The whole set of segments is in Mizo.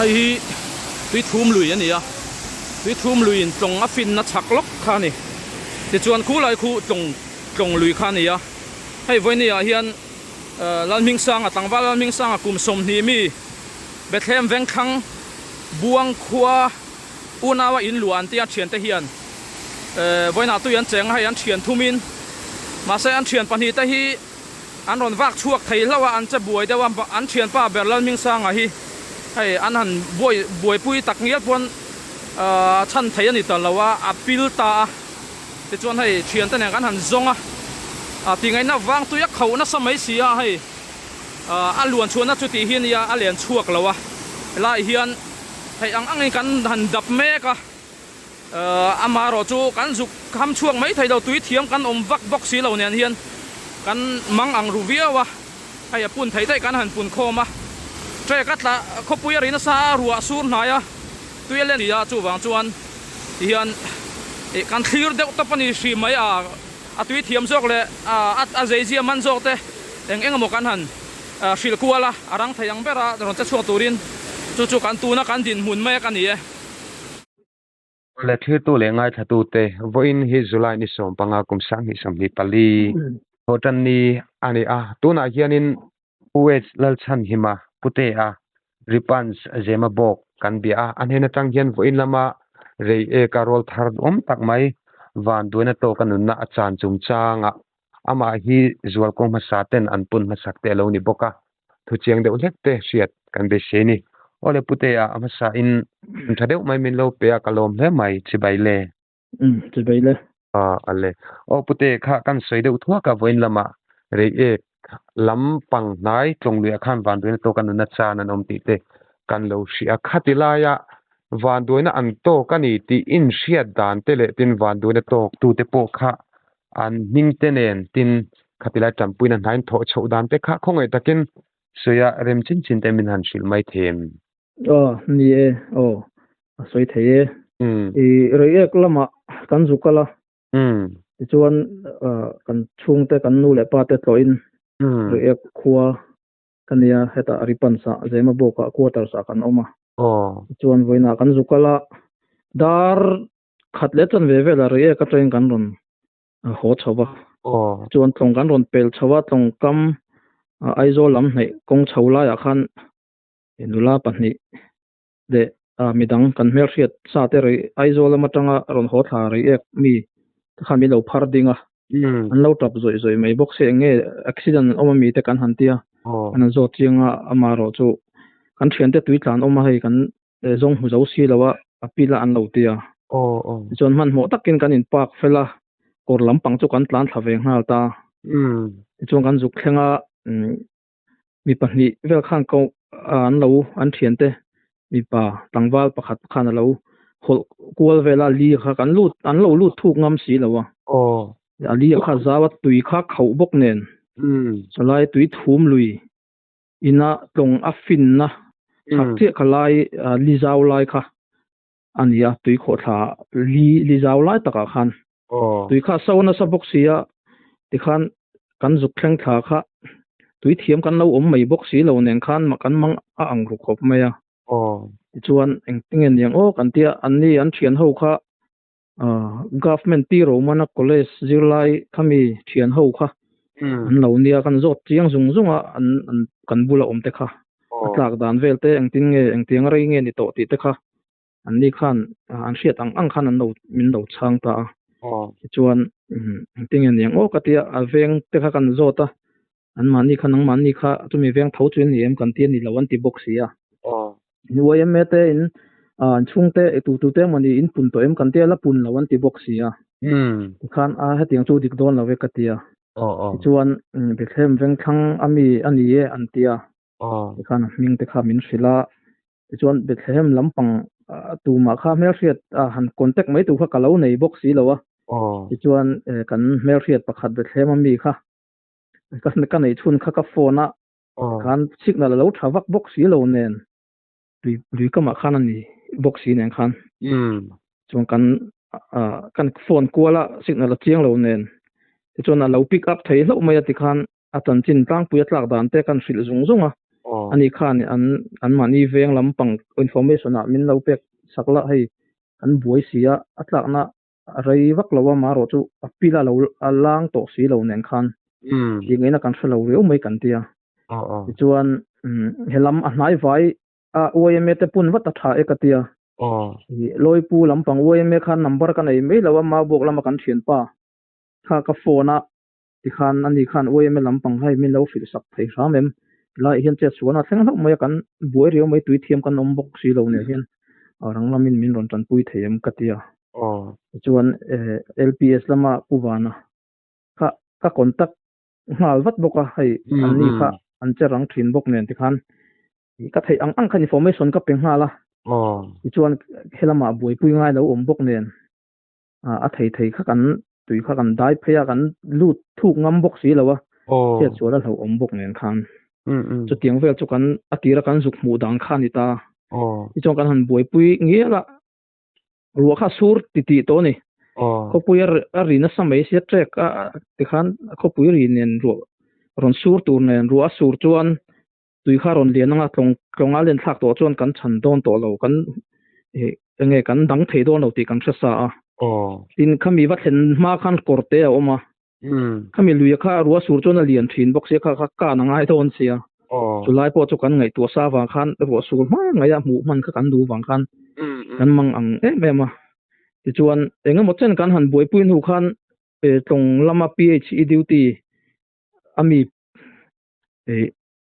Hei hi Tuithum lui a ni a, Tuithum luiin tlawng a finna chhak lawk kha a ni. Tichuan khulai khu tlawng tlawng lui kha a ni a, hei vawinia hian Lalhmingsanga tlangval Lalhmingsanga kum 20 mi Bethlehem Vengthlang Buang khua unaua in luah an tia thiante hian vawiinah tui an cheng a, hei an thian thumin mahse an thian pahnihte hi an rawn vak chhuak thei hlauh a, an che buai deuh a, an thianpa ber Lalhmingsanga hi hei an han buai buaipui tak ngial pawn a chhan thei a ni ta lo a, a pil ta a, tichuan hei thiante nen kan han zawng a, a tingaihna vang tui a khauh nasa mai si a, hei a luan chhuahna chu tih hi a nia a len chhuak lo a, helaiah hian theih ang angin kan han dap mek a. Amaherawh chu kan zuk ham chhuak mai thei lo, tui thiam kan awm vak bawk si lo nen hian kan mang ang ru viau a, hei a pun theih daih kan han pun khawm a, trek a tla khawpui a ri nasa a, ruah sur hnai a, tui a len si a, chuvang chuan ti hian ih kan thlir deuh tawp a ni hri mai a, a tui thiam zawk leh a zeizia man zawk te eng eng emaw kan han hrilh kual a, a rang thei ang ber a rawn che chhuak turin chu chu kan tuna kan dinhmun mek a ni e. Awle thirtu leh ngaithlatute, vawiin hi July ni 15 kum 2024 thawhtan ni a ni a, tunah hianin Pu H Lalchhanhima Putea Ripans Zema bawk kan bia a, a hnen atang hian vawiin lama rei eka rawl thar duhawm tak mai vanduaina tawka nunna a chan chungchangah amah hi zualkawng hmasa ten an pun hmasak te a lo ni bawk a. Thu chiang deuh hlek te hriat kan beisei ni. Awle Putea a hmasa in hun tha deuh mai min lo pe a ka lawm hle mai chibai le. Umm chibai le. Aw ale. Aw Pute kha kan sawi deuh thuak a vawiin lamah Reiek lam pang hnai tlawngluiah khan vanduaina tawk a nunna chan an awm tih te kan lo hria a. Khati laia vanduaina an tawk a ni tih inhriat dan te leh tin vanduaina tawk tute pawh kha an hming te nen tin khatilai tanpuina hnain thawh chhoh dan te kha khawngaih takin sawi a rem chin chin te min han hrilh mai thei em? Aw ni e, aw a sawi thei e. I Reiek lamah kan zu kal a, tichuan kan chhungte kan nu leh pa te tlawhin Reiek khua ka nia hetah Ripansah Zemabawkah quarters ah kan awm a. Tichuan vawiinah kan zu kal a, dar Khat leh chan ve vel a Reiek atangin kan rawn haw chho va. Chuan tlawng kan rawn pel chho a, tlawng kam Aizawl lam hnaih kawng chho laiah khan nula pahnih leh midang kan hmelhriat sa te rei Aizawl lam atanga rawn haw thla Reiek mi te khan min lo phar ding a. An lo tap zawih zawih mai bawk se eng nge accident an awm ami te kan han ti a. An han zawt chiang a, amaherawh chu kan thiante tui tlan awm a hei kan zawng hmu zo si lo a, a pil a an lo ti a. Tichuan hmanhmawh takin kan in park fel a, kawr lampang chu kan tlan thla ve nghal ta. Tichuan kan zuk thleng a, mi pahnih vel khan ko an lo an thiante mipa tlangval pakhat khan a lo hawlh kual vel a, li kha kan lut an lo lut thuk ngam si lo a. A li kha zau a, tui kha khauh bawk nen chulai tui thum lui ina tlawng a finna chhak chiah kha lai li zau lai kha a ni a, tui khawhthla li li zau lai takah khan tui kha a so nasa bawk si a, tikhan kan zuk thleng thla kha tui thiam kan lo awm mai bawk si lo nen khan kan mang a ang ru khawp mai a, tichuan engtinge niang aw kan tia anni an thian ho kha Government Pi Romana College zirlai khami thian ho kha an lo nia kan zawt chiang zung zung a an an kan bula awm te kha a tlak dan vel te engtin nge engtiang rei nge ni tawh tih te kha an ni khan an hriat ang ang khan an lo min lo chhang ta a tichuan engtin nge niang aw ka tia a veng te kha kan zawt a an mahni kha nangmahni kha chumi veng tho chu ni em kan ti a ni lo an ti bawk si a. YMA te in an chhungte tu tu te emaw ni in pun tawh em kan tia la pun lo an ti bawk si a. Tikhan a hetiang chu dik dawn lo e ka ti a. Tichuan Bethlehem vengthlang a mi a ni e an ti a. Tikhan a hming te kha min hrilh a. Tichuan Bethlehem lampang tumah kha hmelhriat han contact mai tur kha ka lo nei bawk si lo a. Tichuan kan hmelhriat pakhat Bethlehem a mi kha ka neih chhun kha ka phone a khan signal a lo tha vak bawk si lo nen lui lui kamah khan a ni bawk si nen khan chuan kan kan phone kual a signal a chiang lo nen tichuan a lo pick up thei hlauh mai a tikhan a chanchin tlangpui a tlak dan te kan hrilh zung zung a. Ani khan an anmahni veng lampang information ah min lo pek sak la hei kan buai si a, a tlakna a rei vak lo a marawh chu a pil a lo a lang tawh si lo nen khan tih ngaihna kan hre lo riau mai kan ti a. Tichuan helam a hnai vai a YMA te pun vat a tha e ka ti a. Lawipu lampang YMA khan number ka nei mai lo a Maubawk lama kan thianpa kha ka phone a tikhan ani khan YMA lampang hei min lo hrilh sak thei hram em tilaiah hian chet suan a thleng hlauh mai a kan buai riau mai tui thiam kan awm bawk si lo nen hian rang lamin min rawn tanpui thei em ka ti a. Tichuan LPS lama Pu Vana kha ka contact nghal vat bawk a hei an ni kha an che rang thin bawk nen tikhan ka theih ang ang khan information ka pe nghal a tichuan helamah buaipui ngai lo awm bawk nen a thei thei kha kan tui kha kan dai phei a kan lut thuk ngam bawk si lo a chhiat sual a hlauh awm bawk nen khan chutiang vel chu kan a tira kan zuk hmuh dan kha a ni ta tichuan kan han buaipui ngial a Ruah kha sur ti tih tawh a ni. Khawpui a ri nasa mai sia trek a tikhan khawpui ri nen ruah rawn sur tur nen ruah a sur chuan tui kha rawn lian anga tlawng tlawnga len thlak tawh chuan kan chhan dawn tawh lo kan ih enge kan dang thei dawn lo tih kan hre sa a. Tin khami va thlen hma khan kawr te a awm a. Khami luia kha ruah sur chuan a lian thin bawk sia kha kha kan a ngai dawn sia. Chulai pawh chu kan ngaihtuah sa vang khan ruah sur hma ngaia hmuh hman kha kan duh vang khan kan mang ang em em a. Tichuan engemaw chen kan han buaipui hnu khan tlawng lama PHE duty a mi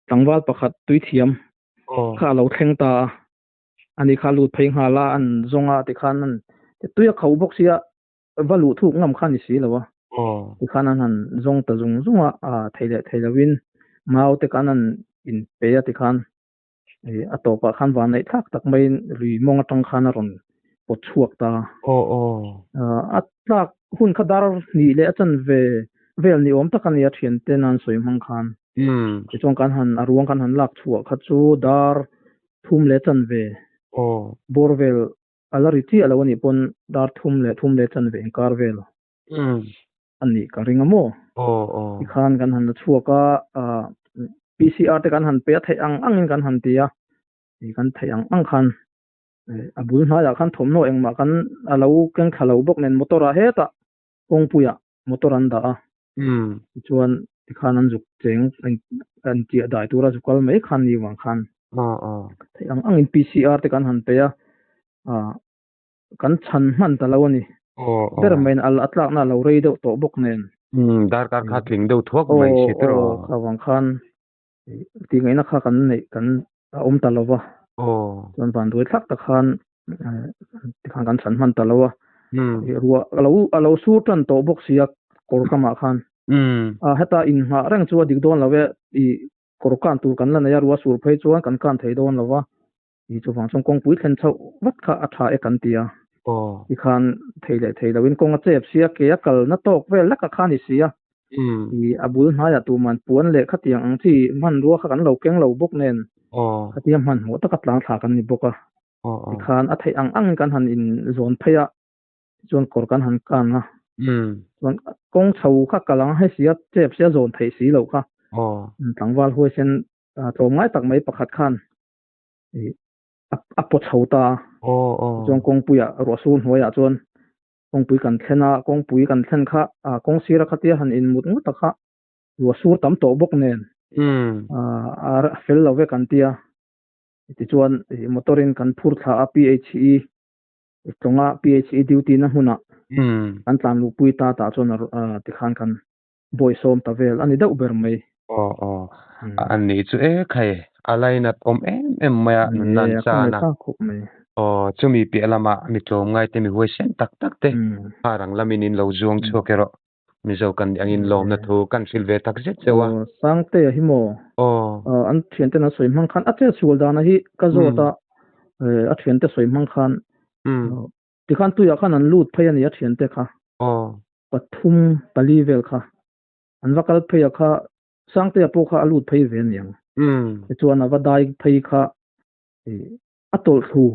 tlangval pakhat tuithiam kha a lo thleng ta a. Ani kha lut phei nghal a an zawng a tikhan an tui a kho bawk sia va luh thuk ngam kha ni si lo a. Tikhan an han zawng ta zung zung a, a thei leh thei lovin mau te khan an in pe a tikhan ih a tawpah khan van neih thlak tak maiin lui mawng atang khan a rawn pawt chhuak ta. A tlak hun kha dar hnih leh a chanve vel ni awm tak a ni a thiante nan sawi hmang khan. Tichuan kan han a ruang kan han lak chhuah kha chu dar thum leh chanve bawr vel A la ri chiah lo a nih pawn dar thum leh thum leh chanve inkar vel a nih ka ring a maw? Tikhan kan han la chhuak a, PCR te kan han pe a theih ang angin kan han ti a, kan theih ang ang khan a bul hnaiah khan thawmhnaw engmah kan a lo keng thla lo bawk nen motor ah hetah kawngpuiah motor an dah a, tichuan tikhan an zuk cheng an chiah dai tura zu kal mai khan ni vang khan theih ang angin PCR te kan han pe a, kan chhan hman ta lo a ni. Ber maiin a tlakna a lo rei deuh tawh bawk nen. Darkar kha tling deuh thuak mai si tawh. Aw kha vang khan tih ngaihna kha kan neih kan a awm ta lo va. Chuan vanduai thlak tak khan tikhan kan chhan hman ta lo a. Ruah a lo a lo sur tan tawh bawk si a kawr kamah khan. A heta inngah reng chu a dik dawn lo e ih kawr kan tur kan la nei a ruah sur phei chuan kan kan thei dawn lo va. Ih chuvang chuan kawngpui thlen chhoh vat kha a tha e kan ti a. Tikhan thei leh thei loin kawng a chep sia ke a kalna tawk vel lek a kha ni si a. Ih a bul hnaiah tuman puan leh khatiang ang chi hmanrua kha kan lo keng lo bawk nen khatia hmanhmawh taka tlang thla kan ni bawk a. Tikhan a theih ang angin kan han inzawn phei a tichuan kawr kan han kan a. Chuan kawng chho kha kal ang hei sia chep sia zawn theih si loh kha. Tlangval huaisen tlawmngai tak mai pakhat khan ih a paw chho ta a. Tichuan kawngpuiah ruah sur hnuaiah chuan kawngpui kan thlen a, kawngpui kan thlen kha kawng sira khatia han inmut ngawt a kha ruah sur tam tawh bawk nen a fel lo vek an ti a. Tichuan motor in kan phur thla a PHE tlawnga PHE duty na hmunah kan tlan luhpui ta tah chuan tikhan kan bawisawm ta vel a ni deuh ber mai. Aw aw a ni chu e khai a lainat awm em em mai a nunna an chan a. Aw chumi piah lamah mi tlawmngai te mi huaisen tak tak te har ang lamin in lo zuang chhuak erawh Mizo kan nih angin lawmna thu kan hrilh ve tak zet zeuh a. Aw Sangtea hi maw? Aw. An thiante an sawi hmang khan a chet sual dana hi ka zawt a a thiante sawi hmang khan tikhan tuiah khan an lut phei a ni a thiante kha. Aw. Pathum pali vel kha an va kal phei a kha Sangtea pawh kha a lut phei ve aniang. Tichuan a va dai phei kha a tawlh thlu.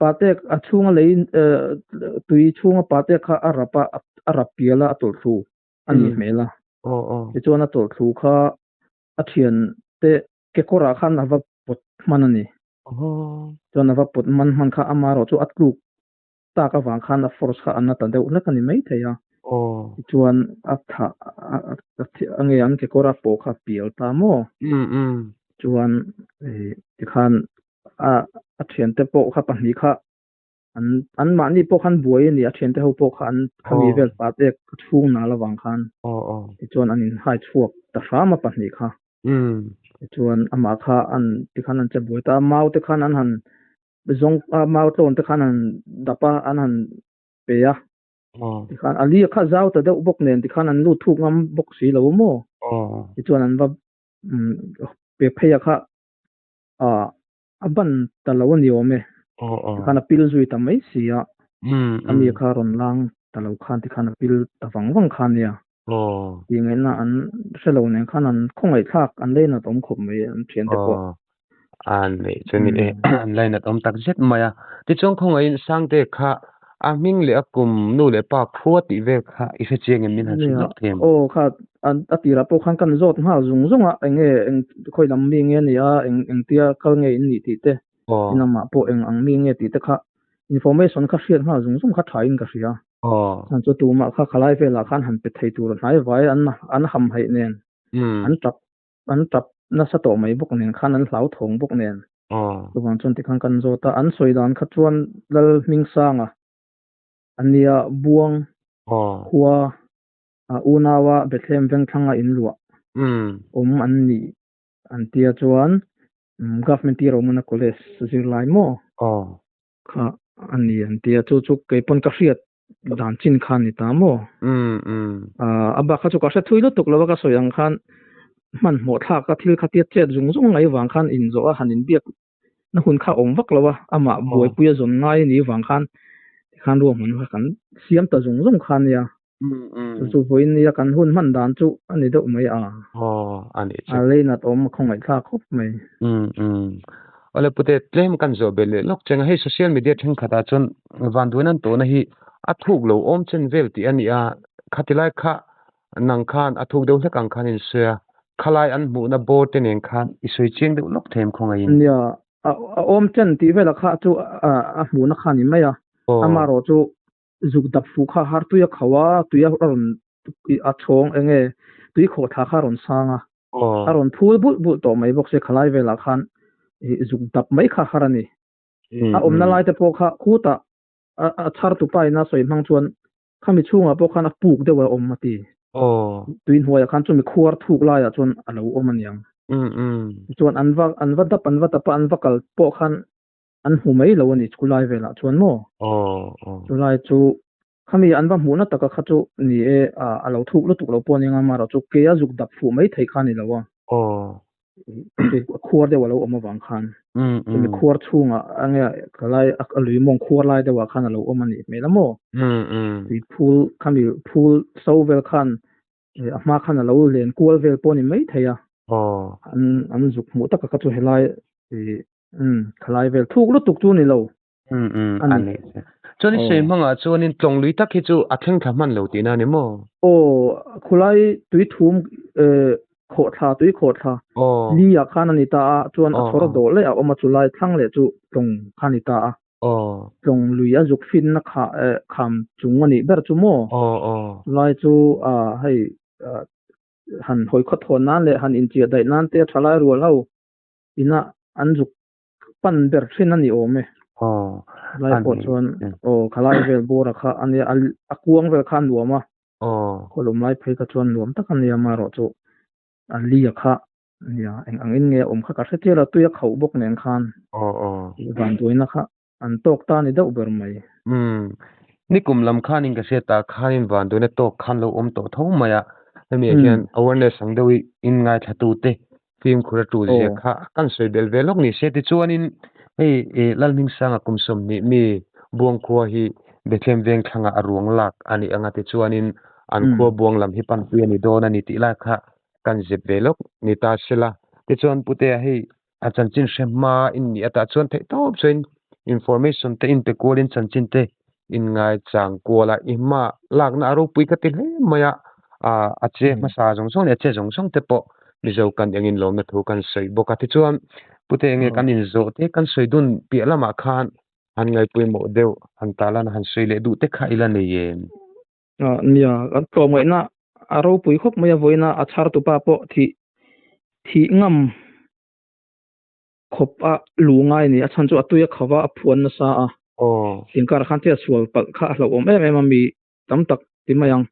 Patek a chhunga lei tui chhunga patek kha a rap a, a rap pial a, a tawlh thlu a nih hmel a. Tichuan a tawlh thlu kha a thiante. kekawrah khan a va pawt hman a ni. Chuan a va pawt man hman kha amaherawh chu a tluk tak avang khan a force kha a na ta deuh hlek a ni maithei a. Tichuan a thah a nge an kekawr a pawh kha a pial ta maw? Chuan tikhan a a thiante pawh kha pahnih kha an anmahni pawh khan buai a ni, a thiante ho pawh kha an khami vel pat ek a chhung nal avang khan tichuan an inhai chhuak ta hram a pahnih kha. Tichuan amah kha an tikhan an che buai ta a, mau te khan an han zawng a, mau tlawn te khan an dap a, an han pe a. Tikhan a li kha zau ta deuh bawk nen tikhan an lut thuk ngam bawk si lo maw? Tichuan an va pe phei a kha a ban ta lo a ni awm e. Tikhan a pil zui ta mai si a, a mi kha rawn lang ta lo khan tikhan a pil ta vang vang kha a nia. Tih ngaihna an hre lo nen khan an khawngaihthlak an lainat awm khawp mai an thiante pawh. A neih chu ni e, an lainat awm tak zet mai a. Tichuan khawngaihin Sangte kha a hming leh a kum nu leh pa khua tih vel kha i hre chiang em min han hrilh lawk thei em? Aw kha a tirah pawh khan kan zawt nghal zung zung a, eng nge eng khawi lam mi nge a nih a, eng engtia kal nge in nih tih te, in amah pawh eng ang mi nge tih te kha information kha hriat nghal zung zung kha tha in ka hria. Chuan chu tumah kha khalai velah khan han pe thei tur hnai vai an an hamhaih nen an tap an tap nasa tawh mai bawk nen khan an hlauthawng bawk nen. Chuvang chuan tikhan kan zawt a, an sawi dan kha chuan Lalhmingsanga a nia Buang khua unaua Bethlehem Vengthlanga inluah awm an nih an tia chuan Government Tirh Awmna College zirlai maw kha a ni an tia chu chu keipawn ka hriat dan chin kha a ni ta maw? A bak kha chu ka hre thui lutuk lo a ka sawi ang khan hmanhmawh thlak a thil kha tia chet zung zung mai vang khan inzawh a han inbiak na hun kha awm vak lo a amah buaipui a zawn ngai a nih vang khan tikhan ruahman kha kan siam ta zung zung kha a nia. Chu chu vawiin nia kan hun hman dan chu a ni deuh mai a. A leinat awm a khawngaihthlak khawp mai. Awle pute tlem kan zawh belh leh lawk cheng a, hei social media thenkhatah chuan vanduain an tawhna hi a thuk lo awm chen vel tih a ni a, khati lai kha nang khan a thuk deuh hlek ang khan in sawi a, khalai an hmuhna bawr te nen khan i sawi chiang deuh lawk thei em khawngaihin? Nia, a awm chen tih velah kha chu a hmuhna kha a ni mai a, amaherawhchu Zuk dap fuh kha har tui a khauh a, tui a rawn a chhawng eng nge tui khawh thla kha a rawn sang a, a rawn phul bulh bulh tawh mai bawk sia khalai velah khan zuk dap mai kha har a ni. A awmna lai te pawh kha khutah a chhar tupa in a sawi hmang chuan khami chhungah pawh khan a puk deuh a awm a ti. Tui hnuaiah khan chumi khuar thuk laiah chuan a lo awm a niang. Tichuan an va an va dap an va dap a an va kal pawh khan an hmu mai lo a ni chu lai velah chuan maw? Chulai chu khami an va hmuhna taka kha chu ni e a lo thuk lutuk lo pawh a nia amaherawh chu ke a zuk dap fuh mai thei kha a ni lo a. Khuar deuh a lo awm avang khan chumi khuar chhungah a nge khalai a lui mawng khuar lai deuhah khan a lo awm a nih hmel a maw? Tui phul khami phul so vel khan a hma khan a lo len kual vel pawh a ni mai thei a. An an zuk hmuh taka kha chu helai Umm, khalai vel thuk lutuk chu ni lo. Umm umm, a ni. Chuan i sawi hmangah chuanin tlawng lui tak hi chu a thleng thla hman lo tihna a ni maw? Aw, khulai tui thum khawhthla, tui khawhthla li ah khan a ni ta a, chuan a chhawr dawh leh a awm a, chulai thlang leh chu tlawng kha a ni ta a. Tlawng lui a zuk finna kha kham chung a nih ber chu maw? Chulai chu hei han hawi khawthawn nan leh han inchiah daih nan te a thalai rual ho ina an zuk pan ber thin a ni awm e. Khalai pawh chuan aw khalai vel bawra kha a nia a kuang vel kha a nuam a. Khawlum lai phei kha chuan nuam tak a nia amaherawh chu a lia kha nia eng ang in nge a awm kha ka hre chiah lo tui a khauh bawk nen khan vanduaina kha an tawk ta ni deuh ber mai. Umm. Nikum lam khanin ka hriat ah khanin vanduaina tawk khan lo awm tawh tho mai a. Hemi ah hian awareness ang deuh i in ngaithla tu te fimkhur a tul zia kha kan sawi belh ve lawk ni se. Tichuanin hei Lalhmingsanga kum 20 mi Buangkhua hi Bethlehem Vengthlangah a ruang lak a nih ang a tichuanin an khua Buang lam hi panpui a ni dawn a ni tih lai kha kan zep ve lawk ni ta sela. Tichuan Putea hei A chanchin hre hma in nih atah chuan theih tawp chuan information te in pe kual in chanchin te in ngaichang kual a, i hma lakna a ropui ka ti hle mai a, ah a che hmasa zawng zawng leh a che zawng zawng te pawh. Mizo kan engin lawmna thu kan sawi bawk a. Tichuan, Pute enge kan inzawh te kan sawi dun piah lamah khan han ngaipawimawh deuh, han talan han sawi leh duh te kha i la nei em? Nia, kan tlawmngaihna a ropui khawp mai a, vawiina a chhar tupa pawh thih thih ngam khawp a luh ngai a ni. A chhan chu a tui a kho va, a phuan nasa a. Tinkarah khan thil a sual palh kha a hlauhawm em em a mi tam tak ti mai ang.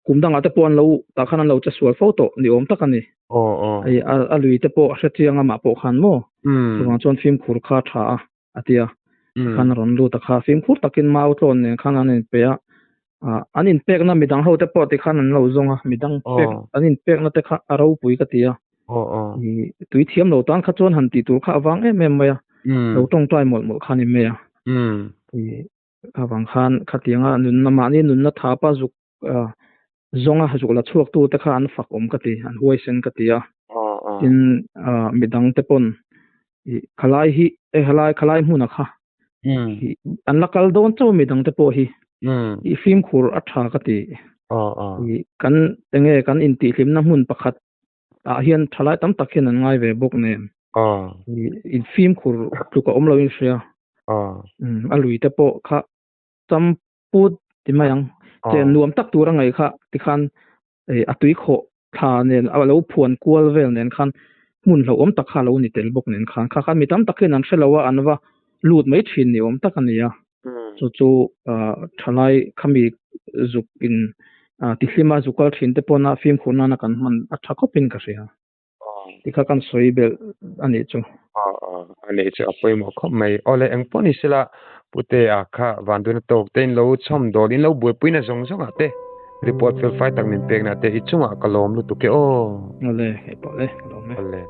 Kum dangah te pawh an lo tah khan an lo che sual fo tawh ni awm tak a ni. Hei a lui te pawh a hre chiang amah pawh khan maw. Chuvang chuan fimkhur kha a tha a a ti a. Tikhan a rawn lut a kha fimkhur takin mau tlawn nen khan an inpe a. An inpekna midang ho te pawh tikhan an lo zawng a midang pek an inpekna te kha a ropui ka ti a. Tui thiam lo tan kha chuan han tih tur kha a vang em em mai a. Lo tawngtai mawlh mawlh kha a ni mai a. Avang khan khatianga nunna mahni nunna thapa zuk zawnga zuk la chhuak tu te kha an fak awm ka ti, an huaisen ka ti a. Tin midang te pawn khalai hi helai khalai hmuna kha an la kal dawn chauh midang te pawh hi i fimkhur a tha ka ti. Kan enge kan intihhlimna hmun pakhat ah hian thalai tam tak hian an ngai ve bawk nen in fimkhur tluk a awm lo in hria a lui te pawh kha cham put ti mai ang chen nuam tak tur a ngaih kha tikhan a tui khawh thla nen a lo phuan kual vel nen khan hmun hlauhawm tak kha a lo ni tel bawk nen khan kha khan mi tam tak hian an hre lo a an va lut mai thin ni awm tak a ni a. Chu chu thalai khami zuk in tihlima zuk kal thin te pawna fimkhur nana kan hman a tha khawpin ka hria. Tikha kan sawi belh a nih chu. A nih chu a pawimawh khawp mai. Awle eng pawh ni sela Putea kha Vanduina tawk te in lo chhawm dawl in lo buaipuina zawng zawngah te report fel fai tak min pekna te i chungah ka lawm lutuk e aw. Awle hei pawh le ka lawm e. Awle.